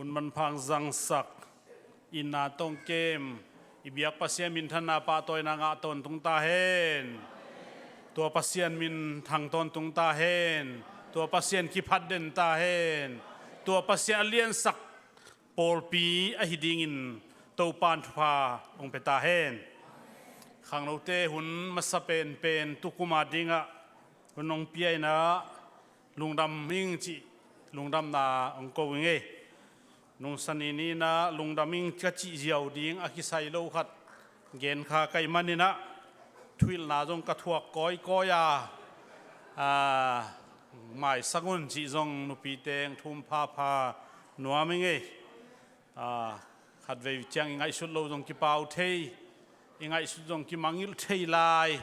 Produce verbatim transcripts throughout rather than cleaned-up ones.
Hun manpha hong zangsak, itna tawh hong kem i biak Pasian minthanna pahtawina ngah tawntung ta hen. Tua Pasian min thang tawntung ta hen. Tua Pasian kiphat den ta hen. Tua Pasian a liansak pawlpi ahi dingin Topa'n thupha hong pia ta hen. Khangnote hun masa penpen tukum a dingah hun hong pia in ah, lungdam ing cih lungdamna hong ko ing ei. Nungsanni ni in ah lungdam ing ka cih ziau ding a kisai lo khat gen kha ka hih manin ah, thuhilhna zong ka thuak kawikawi a, aa, maisak un cih zong nupite hong thum phapha nuam ing ei. Aa, khatvei ciang i ngaihsut loh zong kipau thei, i ngaihsut zong kimangngilh thei lai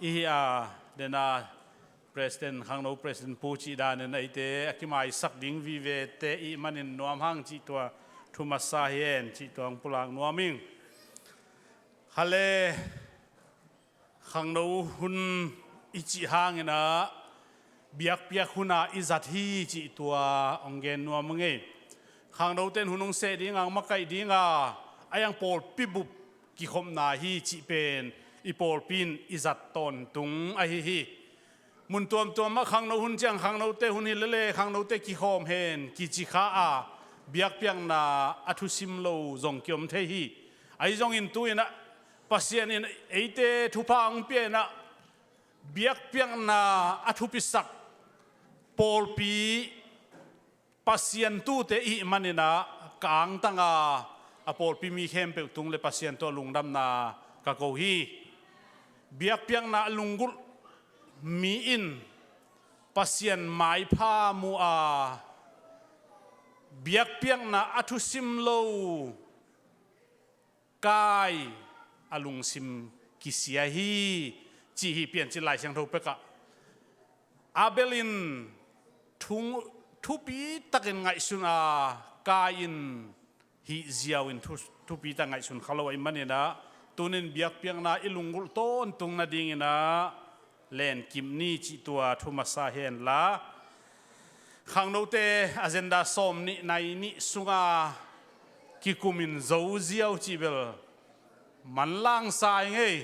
i hi a, den a, President, Khangno President Pu cih danin eite a kimaisak ding vivete i hih manin nuam hang cih tua thu masa hi hen cih tua hong pulak nuam ing. Khale, khangno hun i cih hangin ah, biakpiak hun a i zat hi cih tua hong gen nuam ing ei. Khangnote in hun hong seh ding a, hong makaih ding a, a iang pawlpi bup kikhopna hi cih pen i pawlpi in i zat tawntung ahi hi. Mun tuamtuam ah khangno hun ciang khangnote hun hi lele, khangnote kikhawm hen kici kha a, biakpiakna a thusim lo zong kiom thei hi. Ahi zongin tu in ah Pasian in eite thupha hong pia in ah, biakpiakna a thupisak pawlpi Pasian tuute i hih manin ah ka angtang a, a pawlpi mi khempeuh tung le Pasian tawh lungdamna ka ko hi. Biakpiakna a lunggulh mi in Pasian maipha mu a, biakpiakna a thusim lo Kain a lungsim kisia hi, ci hi. Piancil Lai Siangtho pekah Abel in thu, thupi takin ngaihsun a, Kain in hih ziau in thu, thupi tak ngaihsun kha lo ahih manin ah, tunin biakpiakna i lunggulh tawntung nadingin ah lenkip ni cih tua thu masa hi hen la. Khangnote agenda sawm nih nai nih sunga kikumin zo ziau cih bel manlang sa ing ei.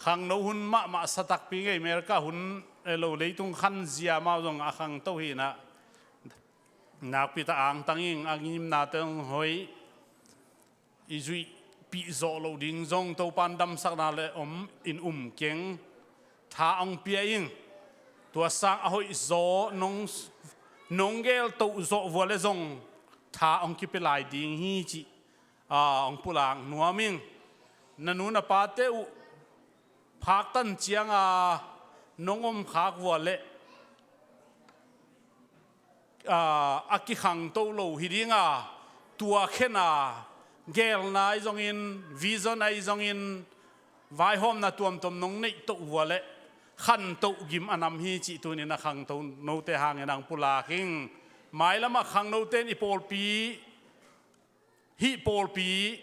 Khangno hun mahmah sa takpi ing ei. America hun, eh, lo leitung khan zia mau zong a khangto hi in ah, nakpi tak angtang ing. A ngimnate hong hoih, i zuihpih zawh loh ding zong Topa'n damsakna le om in um keng, tha hong pia ing. Tua sang a hoih zaw nong, nong geltoh zawh vua le zong tha hong kipia lai ding hi cih, aa, hong pulak nuam ing. Na nu na pate uh phaktan cianga nong omkhak vua le, aa, a kikhangto lo hi dinga, tua khen a, gelna ahi zongin, vision ahi zongin, vaihawmna tuamtuam nong neihtoh vua le khantoh gim a nam hi cih tunin a khangto note hangin hong pulak ing. Mailamah khangnote in i pawlpi, hih pawlpi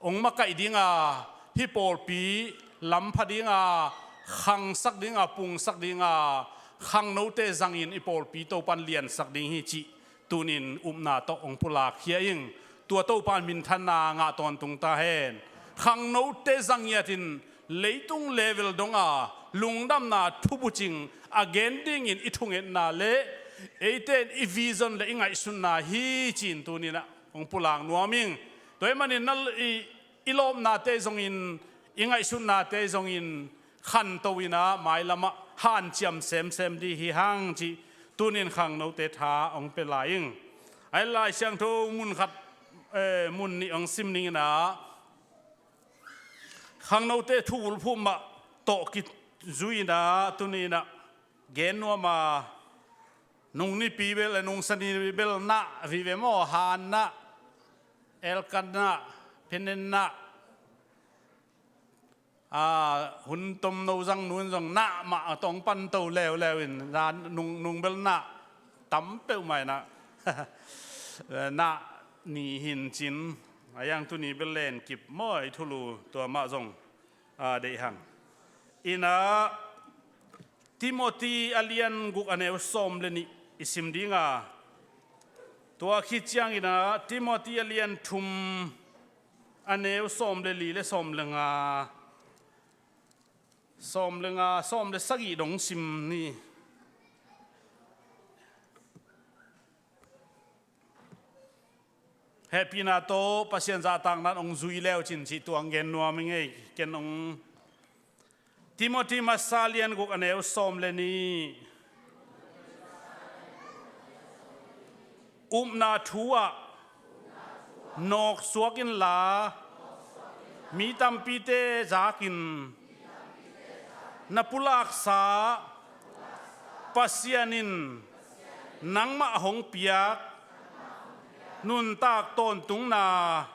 hong makaih dinga, hih pawlpi lampha dinga, khangsak dinga, pungsak dinga, khangnote zangin i pawlpi Topa'n liansak ding hi cih tunin upna tawh hong pulakkhia ing. Tua Topa'n minthanna ngah tawntung ta hen. Khangnote zang ngiatin leitung level donga lungdamna thubucing a gen dingin i thungetna le eite in i vision le i ngaihsutna hi ci-in tuninah hong pulak nuam ing. Tua ahih manin na, i, i lawpnate zongin, i ngaihsutnate zongin khanto inah mailamah hanciam semsem dih hi hang cih tunin khangnote tha hong pia lai ing. Ahi Lai Siangtho mun khat, eh, mun nih hong sim ninginah khangnote thu bulphuh mah tawh kizui inah tuninah gen nuam a, nung nipi bel, nung sa ni bel nah vive maw, han nah, elkan nah, phenen nah, a, hun tomno zang nun zong nah mah a tawh hong panto leuleu in, nung, nung bel nah tam peuhmah inah nah ni hin cin, a yang tuni bel lenkip maw, i thulu tua mah zong, a, deih hang. Inah Timothy a lian guk a neu sawm le nih i sim dinga, Tua khit ciangin ah Timothy a lian thum, a neu sawm le li le sawm le nga, sawm le nga, sawm le sagih dong sim ni. Hehpihna tawh Pasian zahtakna in hong zui le uh cin cih tuang gen nuam ing ei. Ken hong Timothy masa lian guk a neu sawm le nih. Upna thu ah nawksuak inla, mi tampite zakin na pulaksa Pasian in nangmah hong piak nuntak tawntungna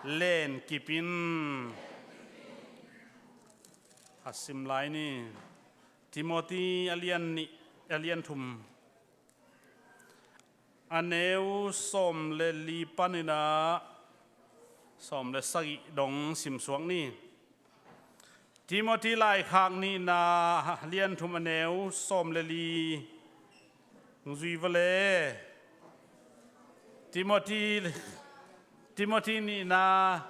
lenkip in. A sim lai ni. Timothy a lian nih, a lian thum, a neu sawm le li panin ah sawm le sagih dong simsuak ni. Timothy laikhak nihna a lian thum a neu sawm le li. Hong zui vawle. Timothy, Timothy nihna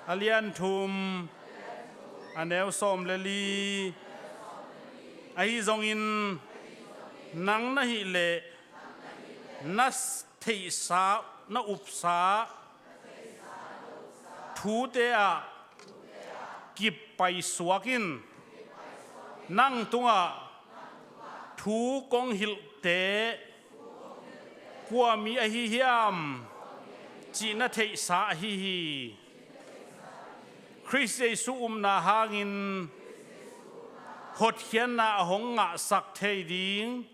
a lian thum, a neu sawm le li. Ahi zongin nang na hih leh na theihsa, na upsa thute ah kip paisuak in. Nang tungah thu kong hilhte kua mi ahi hiam cih na theihsa ahi hi. Khrist Jesuh upna hangin hotkhiatna a hong ngahsak thei ding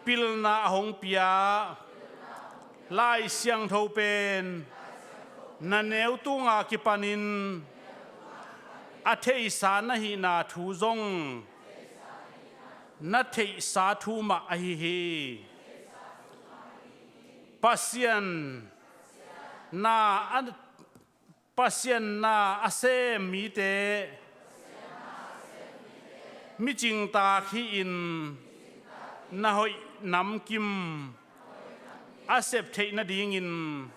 pilna a hong pia Lai Siangtho pen na neu tunga kipanin a theihsa na hihna thu zong na theihsa thu mah ahi hi. Pasian na a Pasian na a sem mite micingtak hi-in na hoih namkim a sep theih nadingin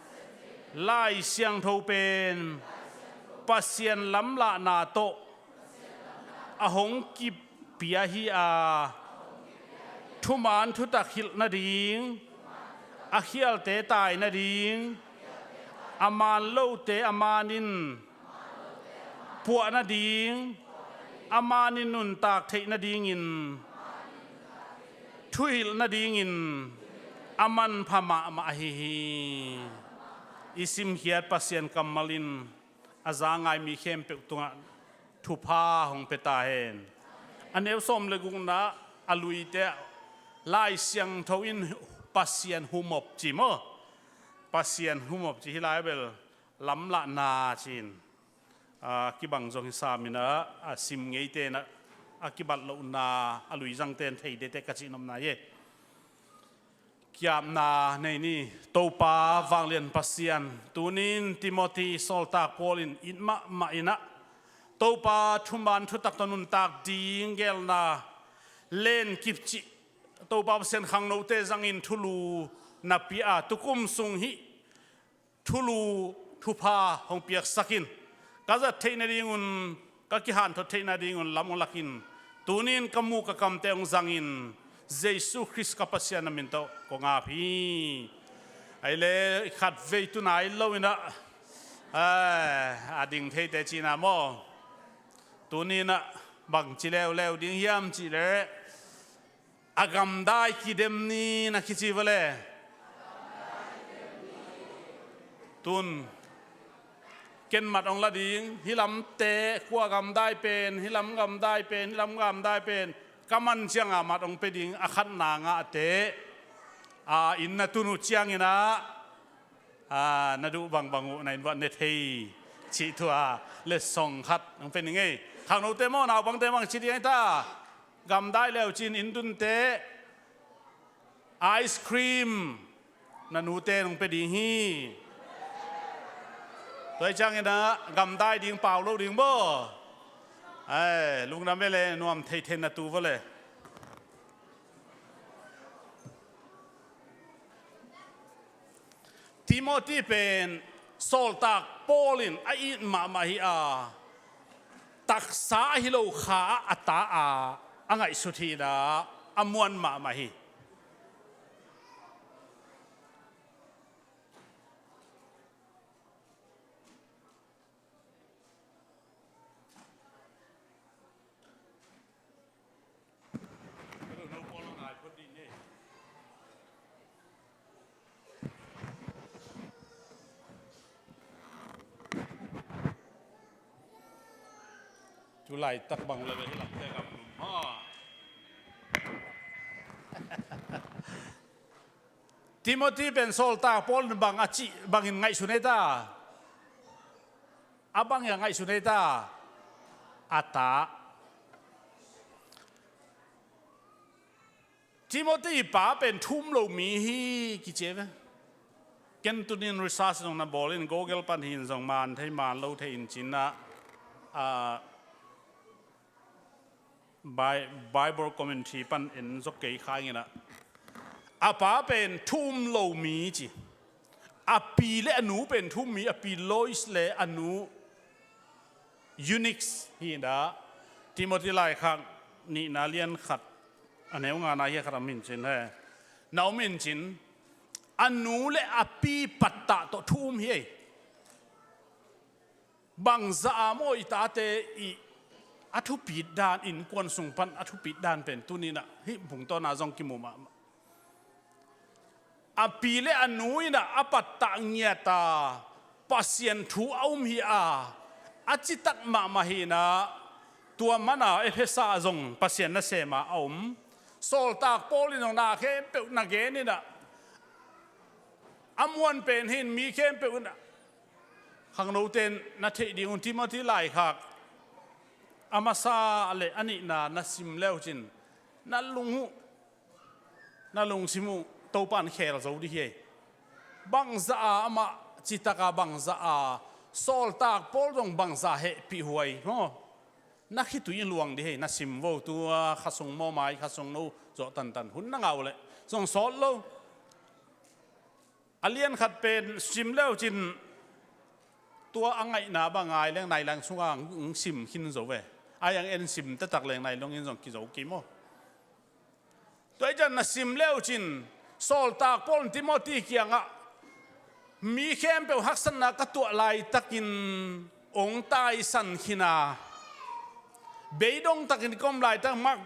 Lai Siangtho pen Pasian lamlahna tawh a hong kipia hi a, thuman thutak hilh nading, a khialte tai nading, a man lote a manin puah nading, a manin nuntak theih nadingin thuhilh nadingin a manpha mahmah ahi hi. I simkhiat Pasian kammal in a za ngai mi khempeuh tungah thupha hong pia ta hen. A neu sawm le gukna a luite ah Lai Siangtho in Pasian humop ci maw? Pasian humop ci hi lai bel lamlahna ci-in a kibang zong hi sam in ah, a sim ngeite in ah a kibat lohna a luizangte in thei dete ka cih nopna hi. Kiapna nei ni. Topa vanglian Pasian, tunin Timothy sawltak Paul in it mahmah in ah Topa thuman thutak tawh nuntak ding gelna lenkip cih Topa Pasian khangnote zangin thulu na pia a, tukum sung hih thulu thupha hong piaksak in, ka zat theih nadingun, ka kihanthawn theih nadingun lam hong lak in, tunin ka mu ka kamte hong zang in, Jesu Khrist ka Pasian na min tawh kong ap hi. Ahi leh khatvei tu nai lo in ah, a ding theite cihna maw? Tunin ah bangci leuleu ding hiam cih leh a gamdai kidem ni na kici vawle. Tun ken mat hong la ding, hih lamte, kua gamdai pen, hih lam gamdai pen, hih lam gamdai pen ka man cianga mat hong pia ding, a khatna ngahte a inn na tun uh ciangin ah, a, na duh bangbang uh na inn uah ne thei cih thu a letsong khat hong pia ning ei. Khangnote maw, naupangte maw, ci ding ei ta. Gamdai leucin inn tunte ice cream na nute nong pia ding hi. Tua hi ciangin ah gamdai ding pau lo ding baw. Ai, lungdam vele, nuam theithei na tu vawle. Timothy pen sawltak Paul in a it mahmah hi a, taksa ahi lo kha ah a ta a, a ngaihsut hi a, a muan mahmah hi. Tulaitak bang le hi lam te gam lum ha. Timothy pen sawltak Paul in bang a cih bangin ngaihsun ei ta? A bang ia ngaihsun ei ta? A ta. Timothy pa pen thu um lo mi hi kici ei ve. Ken tuni in research zong na bawl in Google pan hi in zong man thei man lo thei in cin ah, ah, Bi-, Bible commentary pan en zok kei kha ing in ah. A pa pen thu um lo mi ci. A pi le a nu pen thu um mi, a pi Lois le a nu Eunice hi in ah. Timothy laikhak nihna lian khat a neu ngana hi a khat a min cin he. Na om in cin, a nu le a pi pattah tawh thu um hi ei. Bangzah a maw i tate i a thupit dan, innkuan sung pan a thupit dan pen tuni in ah hih bungtawn ah zong kimu mahmah. A pi le a nu in ah a pattah ngiat a, Pasian thu a um hi a, a citak mahmah hi in ah, tua man a Efesa ah zong Pasian nasem a a om. Sawltak Paul in zong na khempeuh na gen in ah, a muan pen hi in mi khempeuh in ah, khangnote in na theih ding un Timothy laikhak a masa le a nihna na sim le uh cin, na lung uh, na lungsim uh Topa in khel zo dih hi ei. Bangzah a amah citak a, bangzah a sawltak Paul zong bangzah hehpih huai maw? Na khitui in luang dih hi ei, na sim vo, tua kha sung maw mai kha sung no zawh tantan hun na ngah uh leh zong sawt lo. A lian khat pen sim le uh cin, tua a ngaihna bang ngai leng nai lang sungah hong sim khin zo ve. Ai ang en sim taktak leng nai long in zong kizo kim aw. Tua hi ciang na sim le uh cin, sawltak Paul in Timothy kiangah, mi khempeuh haksatna ka tuah laitakin hong taisan khin a, beidong takin ka om laitak Mark,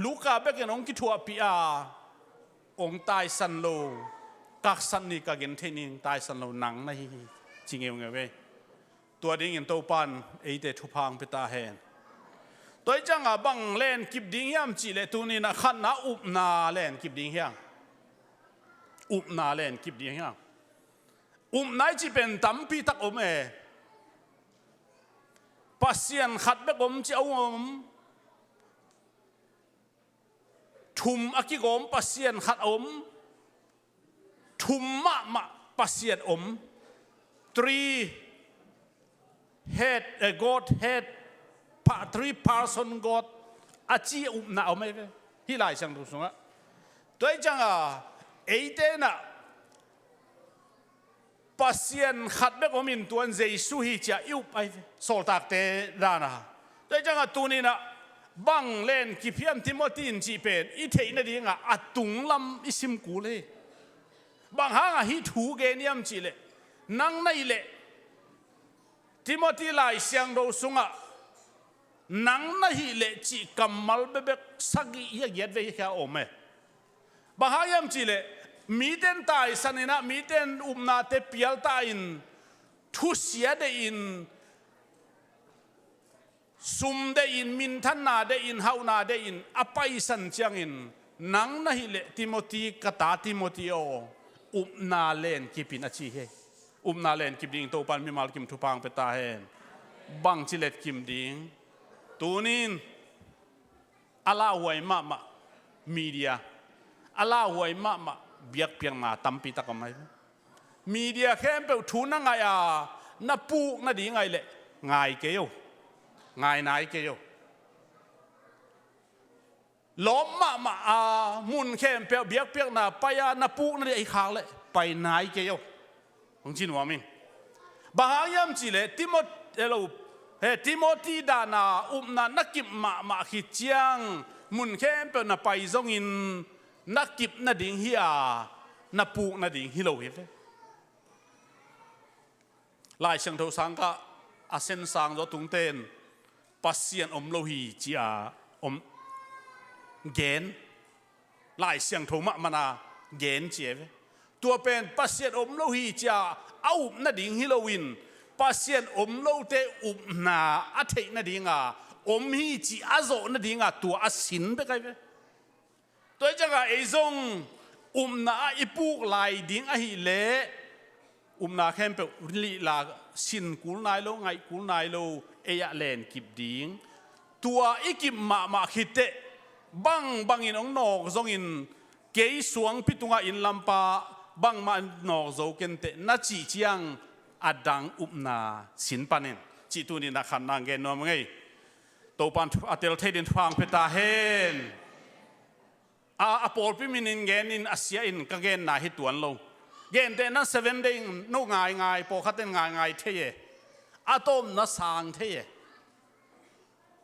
Luka bekin hong kithuahpih a, hong taisan lo, ka haksat ni, ka gentheih ni, taisan lo nang na hi hi, ci ngeungeu ei. Tua dingin Topa in eite thupha hong pia ta hen. Tua hi ciangah bang lenkip ding hiam cih leh tuni in ah khatna upna lenkip ding hiam? Upna lenkip ding hiam? Upna i cih pen tampi tak om e. Pasian khat bek om ci a om. Thum a kigawm Pasian khat a om. Thum mahmah Pasian om. Three head, eh, God head, pa-, three person God a ci upna a om ei ve. Hih Lai Siangtho sungah. Tua hi ciangah eite in ah Pasian khat bek om in tua in Jesu hi ci a i up ai ve, sawltakte dan a. Tua hi ciangah tuni in ah bang lenkip hiam Timothy in cih pen i theih nadingah a tunglam i sim kul hi. Bang hangah hih thu gen hiam cih leh, nang na hih leh Timothy Lai Siangtho sungah nang na hih leh cih kammal bekbek sagih hi a, giat vei hi a om e. Bang hang hiam cih leh mite in taisan in ah, mite in upnate pial ta in, thusia deih in, sum deih in, minthanna deih in, hauhna deih in a paisan ciangin, nang na hih leh Timothy, ka ta Timothy aw, upna lenkip in a ci hi. Upna lenkip ding Topa in mimal kim thupha hong pia ta hen. Bangci letkim ding? Tuni in a lauhuai mahmah media, a lauhuai mahmah biakpiakna tampi tak om ai. Media khempeuh thu na ngaih a, na puk nading ai leh ngai kei o. Ngai nai kei o. Lawp mahmah a, mun khempeuh biakpiakna pai a, na puk nading ai khak leh pai nai kei o. Hong ci nuam ing. Bang hang hiam cih leh Timot-, hello, he, Timothy dana upna na kip mahmah khit ciang mun khempeuh na pai zongin na kip nading hi a, na puk nading hi lo hi ve. Lai Siangtho sangkah a sen sang zaw tungten Pasian om lo hi ci-a om gen. Lai Siangtho mahmah na gen ci e ve. Tua pen Pasian om lo hi ci-a a up nading hi loin Pasian om lote upna a theih nadinga om hi ci a zawh nadinga tua a sin bek ahi ve. Tua hi ciangah ei zong upna ah i puk lai ding ahih leh upna khempeuh lihla sin kul nai lo, ngaih kul nai lo, ei ah len kip ding. Tua i kip mahmah khit teh bang bangin hong nawk zongin kei suangpi tungah inn lampa bangmah nawk zo ken teh na cih ciang a dang upna sin panin cih tuni-in a khatna gen nuam ngei. Topan a tel thei din thupha pia ta hen. A, a pawlpi minin genin a sia in ka genna hi tuan lo. Gentehna Seven Day in no ngaingai, pawlkhatin ngaingai thei e. A tawpna sang thei e.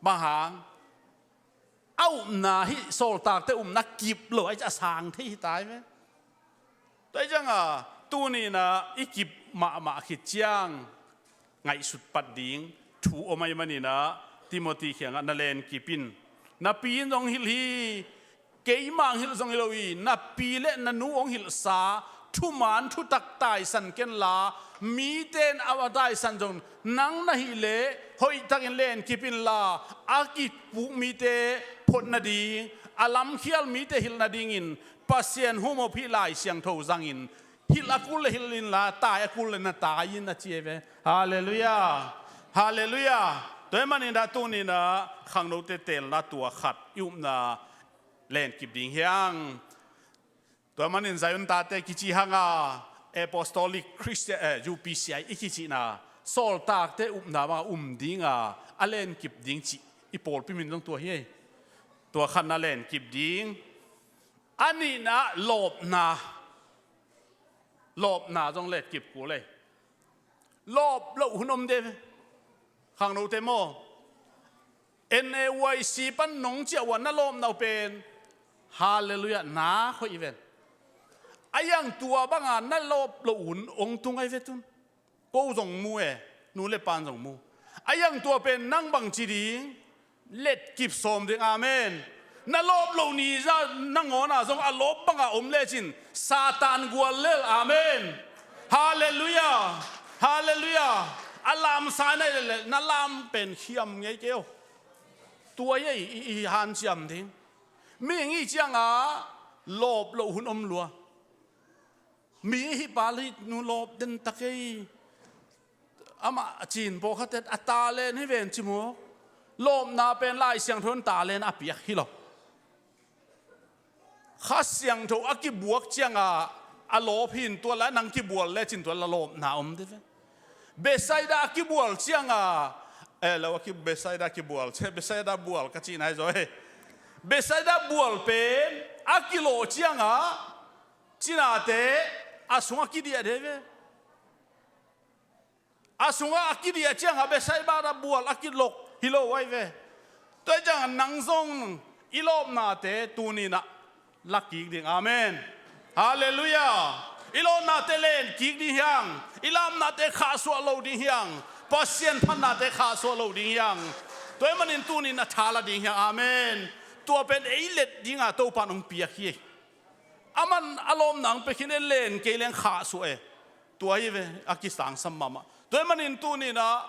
Bang hang? A upna hi, sawltakte upna kip lo, a sang thei hi ta hi ve. Tua hi cianga tuni-in ah i kip mahmah khit ciang ngaihsut pat ding thu om ahih manin ah Timothy kiangah na len kip in. Na pi in zong hilh hi, keimah hong hilh zong hi lo hi, na pi le na nu hong hilhsa thuman thutak taisan kenla, mite in a taisan zong nang na hih leh hoihtakin len kip inla, a kipuk mite phot nading, a lamkhial mite hilh nadingin Pasian humop hih Lai Siangtho zangin hilh a kul le hilh inla, tai a kul le na tai in a ci e ve. Halleluiah. Halleluiah. Tua ahih manin ah tuni-in ah khangnote teelna tua khat i upna len kip ding hi hang. Tua ahih manin Zion tate kici hanga Apostolic Christian, eh, U P C I i kicihna sawltakte upna banga um dinga a len kip ding cih i pawlpi min zong tua hi. Tua khatna len kip ding. A nihna lawpna. Lawpna zong let kip kul ei. Lawp loh hun om de ve. Khangnote maw? N A Y C pan nong ciah uh a na lawpna uh pen. Halleluiah, na hoih ven. A iang tua banga na lawp loh hun ong tung ai ve tun. Ko zong mu e, nu le pan zong mu. A iang tua pen nang bang ci ding, let kip sawm ding, amen. Na lawp loh ni za nangawn ah zong a lawp banga om lecin Satan gual lel, amen. Halleluiah. Halleluiah. A lamsa na le na lam pen khiam ngei kei aw. Tua i, i, i hanciam ding. Mihing i cianga lawp loh hun om lua. Mi hi pa le hi nu lawp den ta kei. Amah a cin pawlkhatte a talent hi ven ci maw? Lawpna pen Lai Siangtho in talent a piak hi lo. Kha Siangtho a kibuak cianga a lawp hi in tua la nang kibual lecin tua la lawpna om de ve. Bethsaida a kibual cianga, eh, lo a ki, Bethsaida a kibual, Bethsaida bual ka cihna hi zaw e. Bethsaida bual pen a kilawh cianga cinate a sungah kidiah de ve. A sungah a kidiah cianga Bethsaida bual a kilok hi lo ai ve. Tua hi cianga nang zong i lawpnate tuni-in ah la kik ding. Amen. Halleluiah. I lawpnate len kik ding hiang. I lawpnate khahsuah lo ding hiang. Pasian phatnate khahsuah lo ding hiang. Tua ahih manin tuni-in a tha la ding hiang. Amen. Tua pen ei let dinga Topan hong piak hi. Aman a lawpna hong pia khin e, len kei leng khahsuah e. Tua hi ve, a kisangsam mahmah. Tua ahih manin tuni-in ah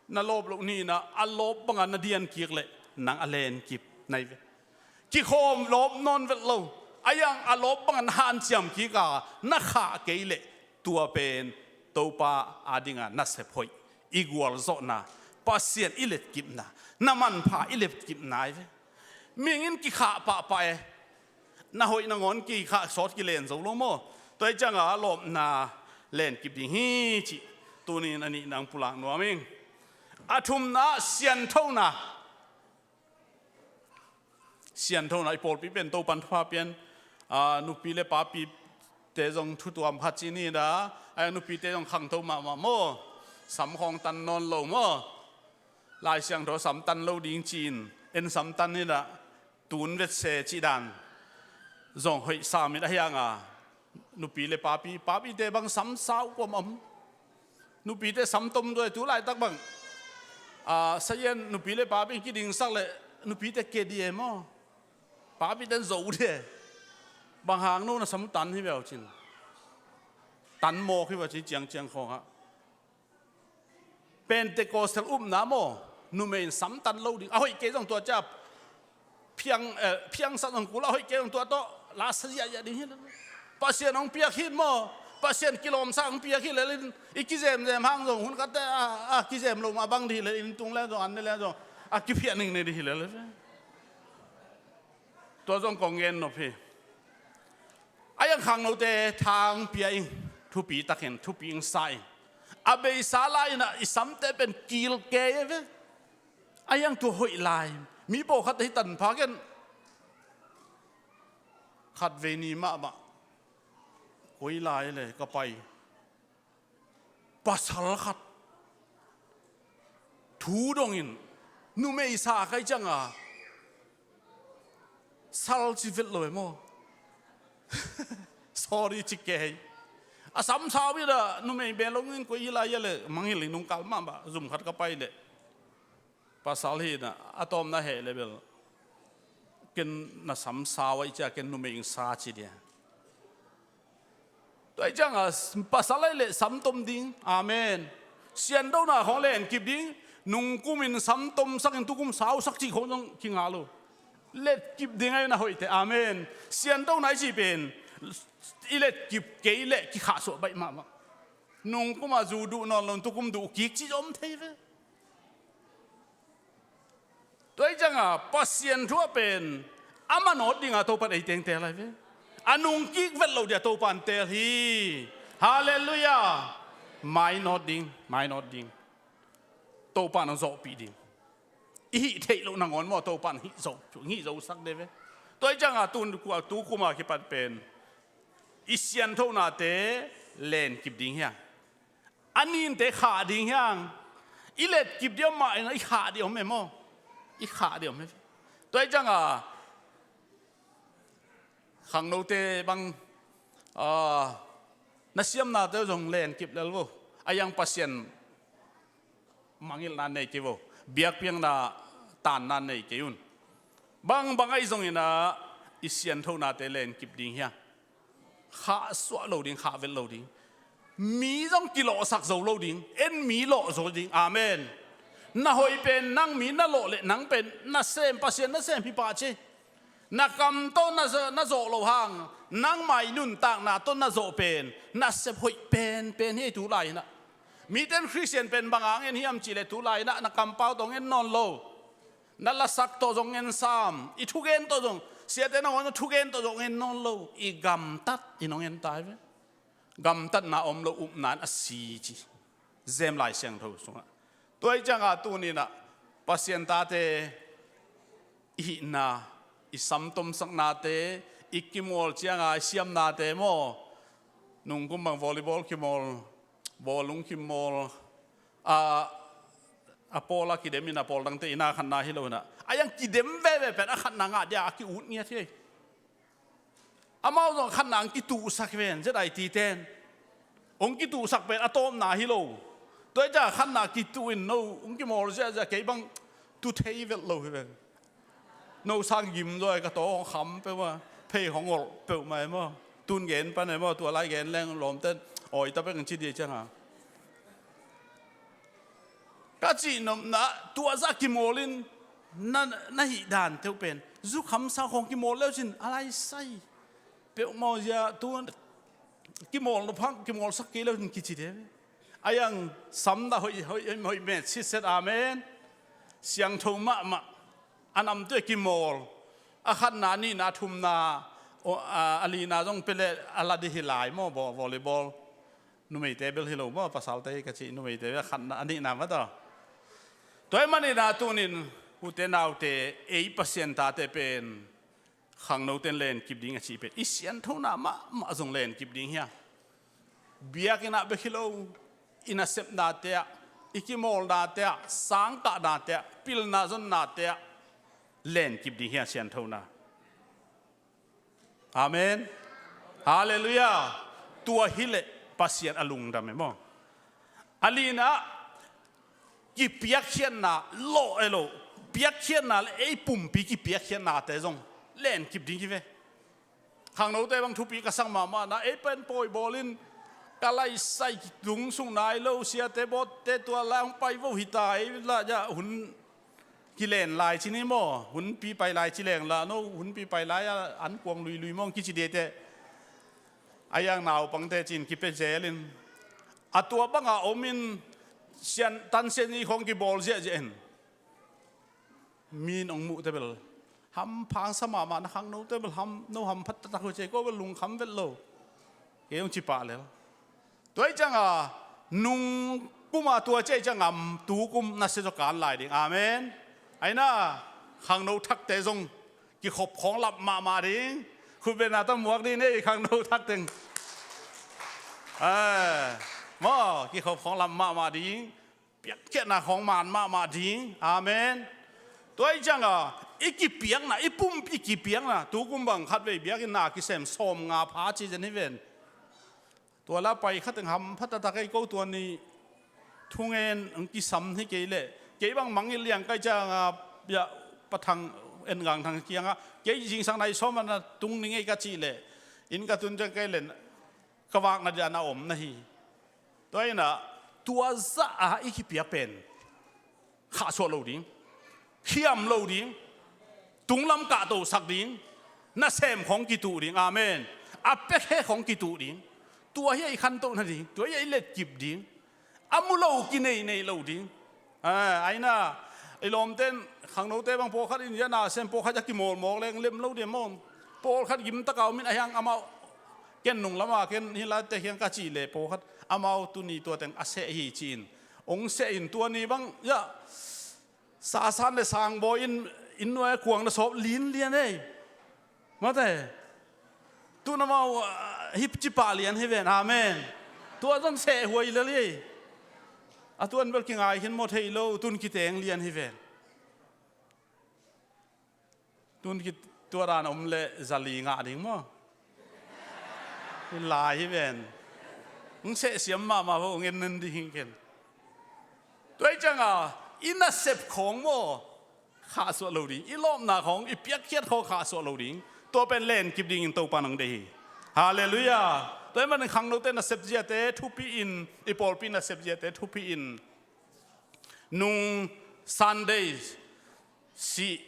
na lawp loh ni-in ah a lawp banga na dian kik leh nang a len kip na hi ve. Kikhawm lawp nawn vet lo. A iang a lawp banga na hanciam kik a na khah kei leh tua pen Topa adinga nasep hoih, i gualzawhna, Pasian i letkipna, na manpha i letkipna hi ve. Mihing in kikhah pahpah e. Na hoih nangawn kikhah sawt kilen zo lo maw? Tua hi cianga lawpna len kip ding hi cih tuni-in a nihna hong pulak nuam ing. A thumna sianthona. Sianthona i pawlpi pen Topan thupha pian, a, nupi le papi te zong thutuam khat ci ni dah, a nupite zong khangto mahmah maw. Sam khawng tan nawn lo maw. Lai Siangtho sam tan lo ding ci-in en sam tan ni dah, tun vetse cih dan zong hoih sam in a hiang a, nupi le papi, papite bang sam sau kuam om. Nupite sam tom zuai tu laitak bang. A, sayan nupi le papi kidingsak le nupite ke di e maw. Papite zo di e. Bang hang no na sam tan hi bel cin. Tan mawk hi bel cin ciangciang khawng ah. Pentecostal upna maw, numei in sam tan lo ding. A hoih kei zong tua ciang phiang, eh, phiangsak zong kul a hoih kei zong tua tawh la sa ziahziah ding hi lel. Pasian hong piak hi maw, Pasian kilawmsa hong piak hi lel in, i kizemzem hang zong hun khat teh a, a kizem lo mah bang ding hi lel in, tung le zong an ne le zong a kiphiah ning ne ding hi lel. Tua zong kong gen nop hi. A iang khangnote thang pia ing, thupi takin thupi ing sa ing. A beisa lai-in ah i samte pen kil kei e ve. A iang tua hoih lai. Mi pawlkhat hi tanpha ken khatvei ni mahmah koi lai le ka pai. Pasal khat thu dongin numei sa kai cianga sal ci vet lo e maw? Sorry ci kei. A sam sau hi dah, numei bel longin koi hi lai a le mangil hi nungkal mahmah zum khat ka pai leh. Pasal hi na, a tawmna heh le bel. Ken na sam sau a i cia ken numei ing sa ci dia. Tua i cianga pasal ai le sam tom ding. Amen. Siantona khawng len kip ding. Nungkumin sam tom sakin tukum sau sak cih khawng zong kinga lo. Let kip ding ai na hoihte. Amen. Siantona i cih pen i let kip kei le kikhahsuah baih mahmah. Nungkuma zu duh nawn lo tukum duh kik cih zong om thei ve. Tua i cianga Pasian thu a pen a manawt dinga Topan ei tengtel lai ve. A nungkik vet lo dia Topan tel hi. Halleluiah. Mainawt ding, mainawt ding. Topan a zawhpih ding. I hih theih loh nangawn maw Topan hih zo, hih zosak de ve. Tua i cianga tun kua tu kuma kipat pen i sianthonate len kip ding hiang. A ninte khah ding hiang. I let kip dih om mah in i khah dih om e maw? I khah dih om e. Tua i cianga khangnote bang, ah, na siamnate zong len kip lel vo. A iang Pasian mangilhna nei kei vo. Biakpiakna tanna nei kei un. Bangbang ahi zongin ah i sianthonate len kip ding hiang. Khahsuah lo ding, khahvet lo ding. Mi zong kilawhsak zo lo ding. En mi lawh zo ding. Amen. Na hoih pen nang mi na lawh le nang pen na sem, Pasian na sem hi pah ci. Na kam tawh na zawh, na zawh lo hang nangmah i nuntakna tawh na zawh pen na sep hoih penpen hi tu lai-in ah. Miten Khristian pen bang hang en hiam cih leh tu lai-in ah na kampau tawh en nawn lo. Na lasak tawh zong en sam, i thugen tawh zong, siate nangawn thugen tawh zong en nawn lo, i gamtat in hong en ta hi ve. Gamtatna om lo upna in a si ci. Zem Lai Siangtho sungah. Tua i cianga tuni-in ah Pasian tate i hihna, i samtomsaknate, i kimawl cianga i siamnate maw? Nungkum bang volleyball kimawl, bawlung kimawl, a, a pawl a kidem in a pawl dangte i na khatna hi lo in ah. A iang kidem veve pen a khatna ngah dia a ki-ut ngiat hi. Amau zong khatna ang kituhsak ven, Z I T ten. Ong kituhsak pen a tawpna hi lo. Tua i ta khatna kituh in no, ong kimawl ziahziah kei bang tu thei vet lo hi ven. No sang gim zaw ka taw hong kham peuhmah, phei hong olh peuhmah e maw. Tun gen pan e maw, tua lai gen leng lawmten awi ta pek ang ci dia ciang a. Ka cihnopna tua zah kimawl in na, na hih dan teuh pen. Zu kham sa khawng kimawl leu cin a lai sai. Peuhmah zia tu kimawl nop hang kimawl sak kei leu cin kici de. A iang samna hoih, hoih, hoih, hoih met sitset, amen. Siangtho mahmah. A namtui kimawl. A khatna, a nihna, a thumna, a, a lina zong pele a la di hi lai maw, vo-, volleyball. Numeite bel hi lo maw, pasalte ka ci, numeite bel a khatna, a nihna mah ta. Tua ahih manin a tunin, ute naute, ei Pasian tate pen, Khangnote in lenkip ding a cih pen i sianthona mahmah zong lenkip ding hi a. Biakinn ah bek hi lo, i nasepnate ah, i kimawlnate ah, sangkahnate ah, pilna zonnate ah lenkip ding hi a sianthona. Amen. Halleluiah. Tua hileh Pasian a lungdam e maw. A lina ah kipiakkhiatna lawh e lo, piakkhiatna le ei pumpi kipiakkhiatnate zong lenkip ding hi ve. Khangnote bang thupi ka sak mahmahna, ei pen pawi bawl in ka laisai tung sung nai lo, siate bawtte tua lai hong pai vo hi ta, ei lah ja hun kilen lai ci ni maw, hunpi pai lai ci leng lah no, hunpi pai lai a an kuang luilui mawng kici diate. A yang naupangte cin kipia zel in a tua banga om in sian tan sian ni khong kibawl ziahziah in. Min ong muhte bel hampha sa mahmah na khangnote bel ham no hamphat taktak hu cei ko bel lungkham vet lo. Kei ong ci pah lel. Tua i cianga nung kuma tua cei cianga tu kum na se zaw kan lai ding. Amen. Aina khangno thakte zong kikhop khawng lap mahmah ding. Khutbetna ta muak ding nei khangno thak teng. Maw kikhop khawng lap mahmah ding. Piakkhiatna khawng man mahmah ding. Amen. Tua i cianga i kipiakna, i pumpi kipiakna, tu kum bang khatvei biakinn na kisem sawm nga pha ci zen hi ven. Tua la pai khat eng hampha taktak ei ko tua ni thungen ang kisam hi kei leh kei bang mangil liang kai cianga bia pathang en gang thang kianga kei zingsang nai sawm ana tung ning ei ka cih leh inn ka tun ciang kei len ka vakna dia na om na hi. Tua ina tua zah a i kipiak pen khahsuah lo ding, khiam lo ding, tunglam kahtosak ding, nasem khong kituh ding. Amen. A pekhe khong kituh ding. Tua hi a i khantoh nading, tua hi a i letkip ding. A mu lo kinei nei lo ding. Aina i lawmten khangnote bang pawlkhat in ia nasem pawlkhat a kimawlmawk leng lem lo dia maw. Pawlkhat gimtaka om in a hiang amau ken nung lama ken hi laite hiang ka cih leh pawlkhat amau tuni tua teng a seh hi ci-in ong seh in tua ni bang ia sasan le sangbawi in inn nuai kuang na sawp linlian ei. Mate tun amau hip cipah lian hi ven. Amen. Tua zong seh huai lel ei. A tuan bel kingai hin maw thei lo tun kiteng lian hi ven. Tun ki tua dan om le zali ngah ding maw. Lai hi ven. Hong sehsiam mahmah ho ngen nen ding hing ken. Tua i cianga i nasep khawng maw khahsuah lo ding, i lawpna khawng i piakkhiat khawng khahsuah lo ding. Tua pen lenkip dingin Topa nang deih hi. Halleluiah. Tua i manin khangnote nasep ziate thupi in, i pawlpi nasep ziate thupi in nung Sunday si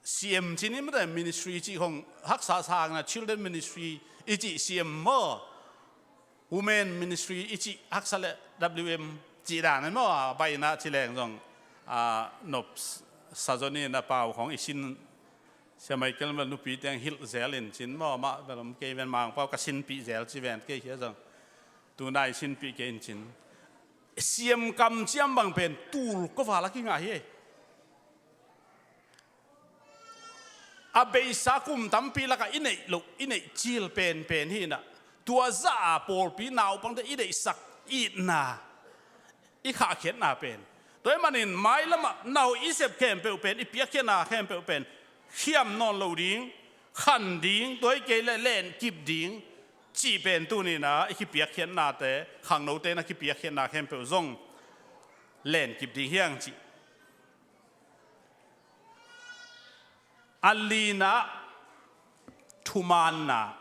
C M cih ni mate ministry cih khong haksa sangna children ministry i cih C M maw. Women ministry i cih haksa le W M cih dan maw a baina ci leng zong a nop sa zoni na pau khong i sin sia Michael ma nupi teng hilh zel in cin maw ma belom kei ven mang pau ka sinpih zel ci ven kei hia zong tuna i sinpih kei in cin. Siam kam ciam bang pen tul ko vala kingah hi. A beisa kum tampi laka i neih loh i neih cil penpen hi inah tua zah a pawlpi naupangte i deihsak itna i khahkhiatna pen tua i manin mailamah nau i sep khempeuh pen i piakkhiatna khempeuh pen khiam nawn lo ding, khan ding, tua i kei le lenkip ding cih pen tuninah i kipiakkhiatnate khangnote na kipiakkhiatna khempeuh zong lenkip ding hiang cih. A linah thumaanna,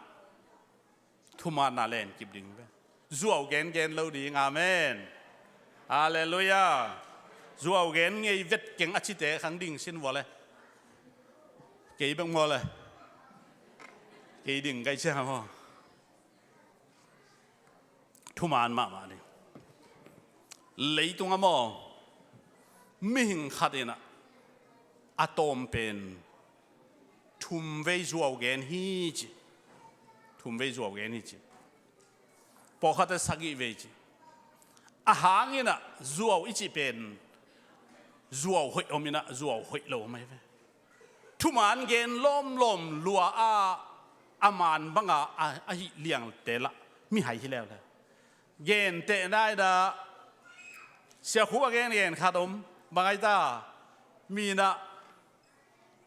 thumaanna lenkip ding ve. Zuau gengen lo ding. Amen. Halleluiah. Zuau gen ngei vet keng a cite khang ding sin vua le kei bek maw le kei ding kai cia maw. Thuman mahmah ding. Leitung a maw mihing khat inah a tawm pen thumvei zuau gen hi ci. Thumvei zuau gen hi ci. Pawlkhatte sagih vei ci. A hanginah zuau i cih pen zuau hoih om inah zuau hoih lo om ahi ve. Thuman gen lawmlawm lua a, a man banga a, a hih liangte lah mihai hi leuleu. Gentehna in ah Sia Khup a gengen khat om, bang ai ta, mi in ah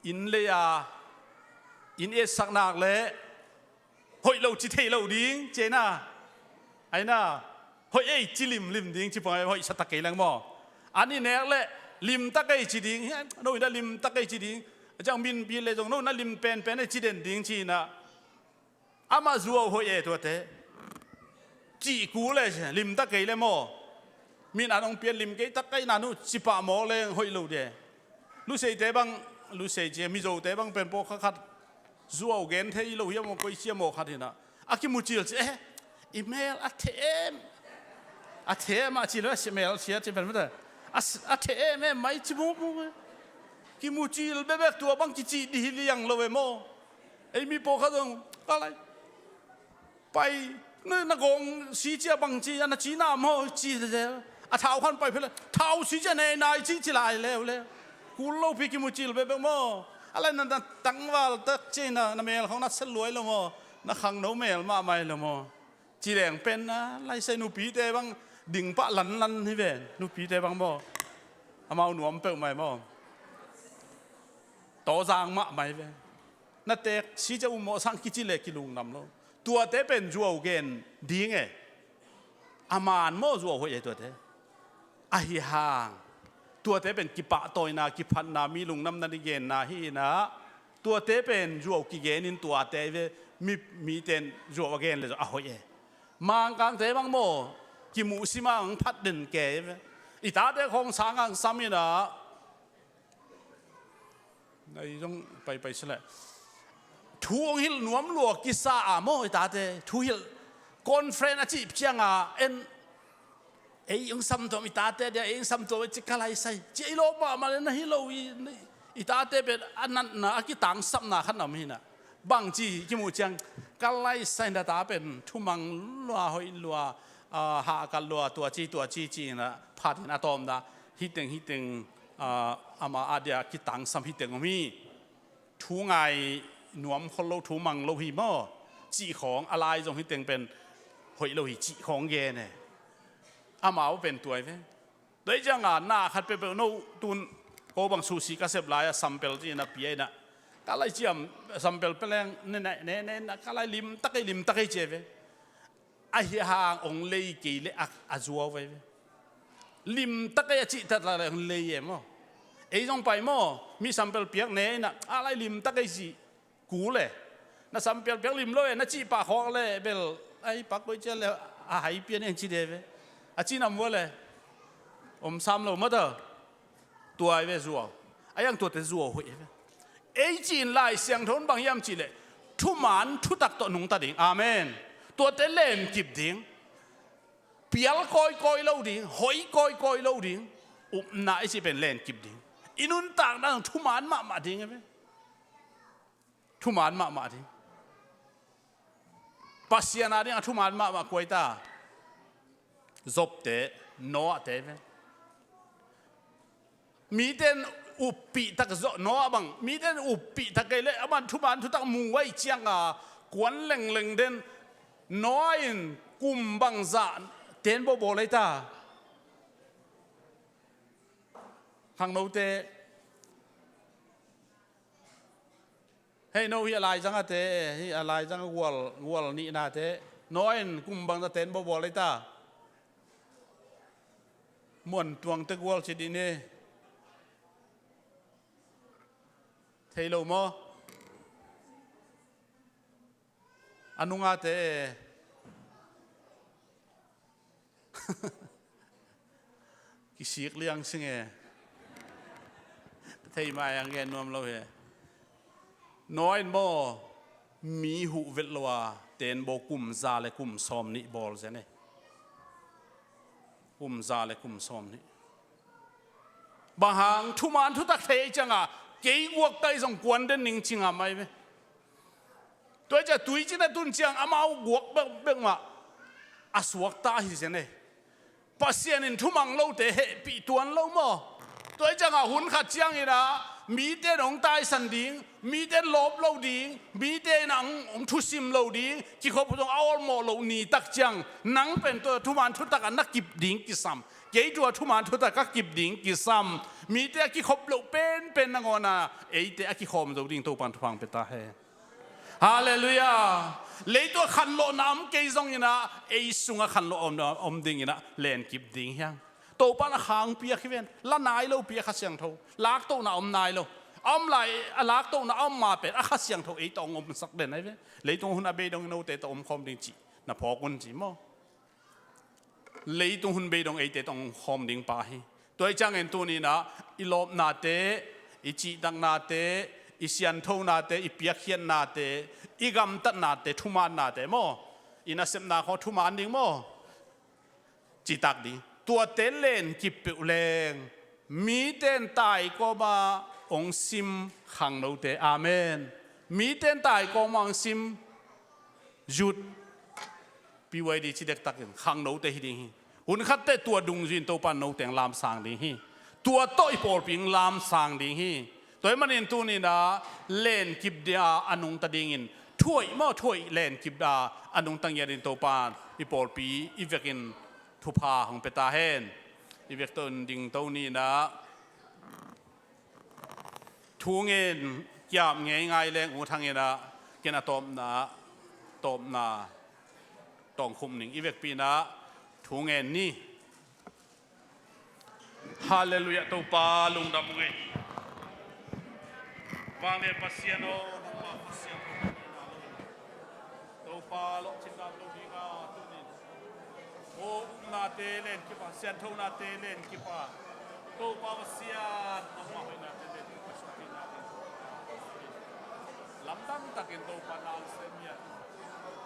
inn lei-a inn etsak nak leh hoih lo ci thei lo ding ci ei na. Ai na, hoih ei ci limlim ding ci pong, hoih sa tak kei leng maw. An i nek leh limtak ei ci ding, no in ah limtak ei ci ding. A ciang min pi leh zong no in ah lim penpen ei ci den ding ci in ah. Amah zuau hoih e tuate. Cih kul e, limtak kei le maw. Min an hong pian lim kei tak kei na nu ci pah mawk leng hoih lo de. Luseite bang, Lusei cia, Mizote bang pen pawh kha khat zuau gen thei lo hiam maw, koi cia maw khat hi na. A kimucil ci, eh, i mel a them. A them a ci lo, a si mel sia ci pen mata. A s-, a them em mai ci mawk mawk e. Kimucil bekbek tua bang kicih dih hi liang lo e maw. Ei mi pawh kha zong, ka lai. Pai, na, na gawng si cia bang ci, a na ci na maw, ci zel. A thau khan pai phel, thau si cia nei nai ci, ci lai leuleu. Kul lo pi kimucil bekbek maw. A lai na, na tangval tak ci na, na mel khong na sel luai lo maw. Na khangno mel mahmah lo maw. Ci leng pen na, lai sai nupite bang, ding pah lanlan hi ven, nupite bang maw. Amau nuam peuhmah maw. Tawzang mahmah hi ven. Na teek si cia um mawh sang kici le kilungnam lo. Tuate pen zuau gen ding e. A man maw zuau hoih e tuate. Ahi hang. Tuate pen kipahtawina, kiphatna, mi lungdamna ding genna hi in ah. Tuate pen zuau kigen in tuate ve, mi, miten zuau a gen le zong a hoih e. Mangkangte bang maw, kimuhsim a ang phat den kei ve. I tate khawng sang ang sam in ah. Nai zong paipai si leh. Thu hong hilh nuam lua kisa a maw i tate. Thu hilh conference a cih ciang a en. Ei hong samtuam i tate dia, ei hong samtuam a ci ka lai sai. Ci ei lawp mahmah le na hi lo i, i tate pen a natna, a kitangsapna khat na om hi na. Bang ci kimuh ciang ka lai sai na ta pen thumang lua, hoih lua, a, hahkat lua, tua ci, tua ci, ci in a phat in a tawm da. Hiteng, hiteng, a, ama a dia kitangsam hiteng om hi. Thu ngai nuam khol lo, thu mang lo hi maw. Cih khawng, a lai zong hiteng pen hoih lo hi cih khawng gen e. Amau pen tuai ve. Tua hi ciang a, na khat peuhpeuh no tun ko bang suhsi ka sep lai a sampel ci na pia in a. Ka lai ciam sampel peleng, ne, ne, ne, ne, na ka lai limtak ei, limtak ei ci e ve. Ahi hang hong lei kei le a, a zuau vai ve. Limtak ei a cihtak lak le hong lei e maw. Ei zong pai maw, mi sampel piak ne in a, a lai limtak ei cih kul e. Na sampel piak lim lo e, na cih pah khawk le bel, ai pak koi cia le a hai pian e hong ci de ve. A ci nam vua le. Om sam lo mata. Tua hi ve zuau. A iang tuate zuau hoih hi ve. Ei ci in Lai Siangtho in bang hiam cih leh thuman thutak tawh nungta ding. Amen. Tuate lenkip ding. Pial kawikawi lo ding. Hoih kawikawi lo ding. Upna i cih pen lenkip ding. I nuntakna thuman mahmah ding hi ve. Thuman mahmah ding. Pasian a ding a thuman mahmah kua hi ta. Jobte, Noahte ve. Mite in uppih tak zawh, Noah bang mite in uppih tak kei leh aman thuman thutak mu a hih ciang a kuan lengleng den. Noah in kum bangzah tenbaw bawl ei ta. Khangnote. Hei no, hi a laizang a te, hi a laizang a gual, gual nihnate. Noah in kum bangzah tenbaw bawl ei ta. Muantuangte gual ci dih ni. Thei lo maw? A nungate. Kisik liang sing e. Thei mai ang gen nuam lo hi. Noah in maw mi huh vet lo a tenbaw kum za le kum sawm nih bawl zen e. Kum za le kum sawm nih. Bang hang thuman thutak thei ciang a kei guak ta i zong kuan den ning ci ngam mai ve. Tua hi ciang tuicin a tun ciang amau guak bekbek mah a suakta hi zen e. Pasian in thumang lote hehpih tuan lo maw? Tua hi ciang a hun khat ciangin a Mite in hong taisan ding, mite in lawp lo ding, mite in hong, hong thusim lo ding, kikhop zong a awlmawh loh ni tak ciang, nang pen tua thuman thutak ah na kip ding kisam. Kei tua thuman thutak ka kip ding kisam. Mite a kikhop loh penpen nangawn ah eite a kikhawm zo ding Topa'n thupha hong pia ta hen. Halleluiah. Leitung ah khanlawhna om kei zongin ah, ei sungah khanlawh om, om dingin ah lenkip ding hi hang. Topa'n a kha hong piak hi ven. La nai lo pi a Kha Siangtho. Laktohna om nai lo. A om lai, a laktohna a om ma pen a Kha Siangtho ei tawh hong omsak den ahi ve. Leitung hun a beidong note tawh omkhawm ding cih na phawk un ci maw? Leitung hun beidong eite tawh hong khawm ding pa hi. Tua hi ciangin tuni-in ah i lawpnate, i cihtaknate, i sianthonate, i piakkhiatnate, i gamtatnate, thumaannate maw? I nasepna khawng thumaan ding maw? Citak ding. Tuate lenkip peuh leng mite in tai kawmah hong sim khangnote. Amen. Mite in tai kawmah hong sim youth, P Y D ci dektakin khangnote hi ding hi. Hun khat teh tua dungzui-in Topa'n note hong lamsang ding hi. Tua tawh i pawlpi hong lamsang ding hi. Tua ahih manin tuni-in ah lenkip dia a nungta dingin, thu hoih maw, thu hoih lenkip dia a nungta ngiat dingin Topa'n i pawlpi i vekin thupha hong pia ta hen. I vek tawh ding to ni-in ah thu ngen ki-ap ngeingai leng U Thang in ah, ken a tawpna, tawpna tawh hong khum ning. I vekpi-in ah thu ngen ni. Halleluiah, Topa lungdam ung ei. Vanglian Pasian aw, nangmah Pasian aw, Topa lawhcin dan lo ding a tunin, aw, upnate lenkip a, sianthonate lenkip a, Topa Pasian, nangmah hoihnate lenkip a, suakpihna ding lamdang takin Topa na hong sem hi a.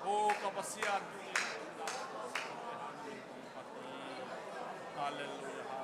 Aw ka Pasian, tunin Halleluiah, halleluiah. Halleluiah.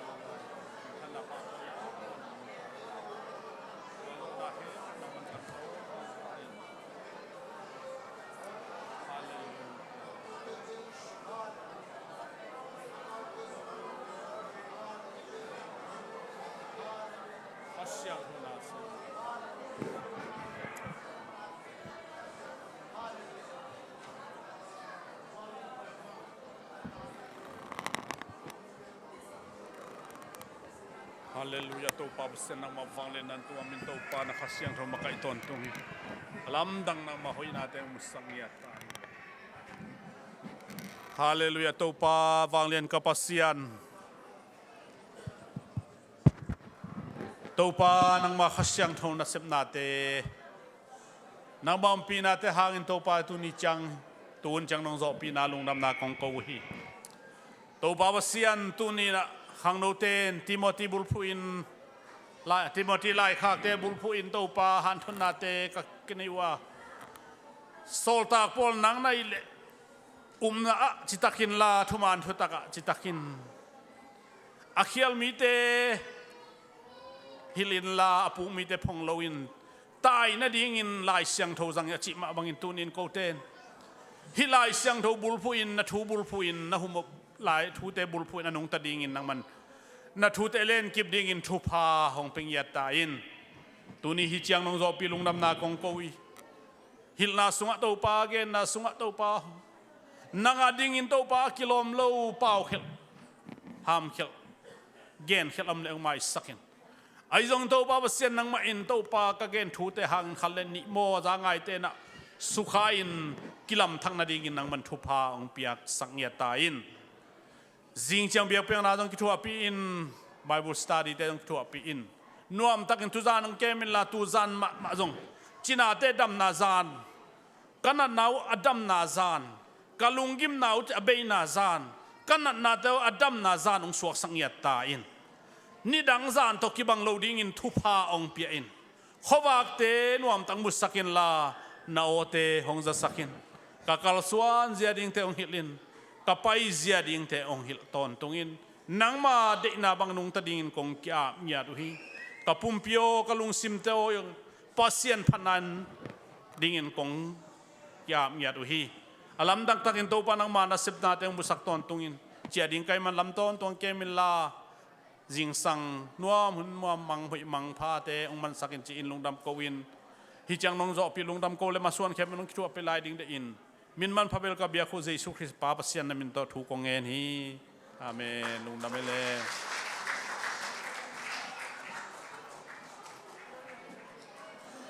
Halleluiah, Topa Pasian, nangmah vanglian nan tua min Topa na Kha Siangtho makaih tawntung hi. A lamdang nangmah hoihnate hong musak ngiat ta hi. Halleluiah, Topa vanglian ka Pasian. Topa nangmah Kha Siangtho nasepnate, nangmah ompihnate hangin Topa tuni ciang, tuhun ciang nong zawhpihna lungdamna kong ko uh hi. Topa Pasian, tuni-in ah khangnote in Timothy bulphuh in, lai, Timothy laikhakte bulphuh in Topa hanthotnate ka kinei uh a, sawltak pawl nang na hih leh upna ah citakin la, thuman thutak ah citakin a khial mite hilh inla, a puk mite phong loin tai nadingin Lai Siangtho zang in a cih mah bangin tunin kote in hih Lai Siangtho bulphuh in, na thu bulphuh in, na humop lai thute bulphuh in a nungta dingin nangman na thute lenkip dingin thupha hong pia ngiat ta in. Tuni hih ciang nong zawhpih lungdamna kong ko hi. Hilhna sungah Topa, genna sungah Topa, nang a dingin Topa kilawm lo paukhelh, hamkhelh, genkhelh om leh hong maisak in. Ahi zongin Topa Pasian, nangmah in Topa ka gen thute hangin khat le nih maw, za ngaite in ah sukha in kilamthak nadingin nangman thupha hong piaksak ngiat ta in. Zing ciang biakpiakna zong kithuahpih in, Bible study te zong kithuahpih in. Nuamtakin tuzan hong kem inla, tuzan mahmah zong cinate damna zan, ka natna uh a damna zan, ka lunggimna uh a beina zan, ka natnate uh a damna zan hong suaksak ngiat ta in. Nidang zan tawh kibang lo dingin thupha hong pia in. Khuavakte nuamtak musak inla, na awte hong zasak in. Ka kalsuan zia dingte hong hilh in, ka pai zia dingte hong hilh tawntung in. Nangma deihna bang nungta dingin kong ki-ap ngiat uh hi. Ka pumpi aw, ka lungsimte aw, Pasian phatna dingin kong ki-ap ngiat uh hi. A lamdang takin Topa nangma nasepnate hong musak tawntung in. Ciah ding ka hih man lam tawntung kem inla, zingsang nuam hun muam mang hoih mang phate hong mansak in ci-in lungdam ko in, hih ciang nong zawhpih lungdam ko le masuan khempeuh nong kithuahpih lai ding deih in, min manpha bel ka biak uh Jesu Khrist Pa Pasian na min tawh thu kong ngen hi. Amen. Lungdam ei le.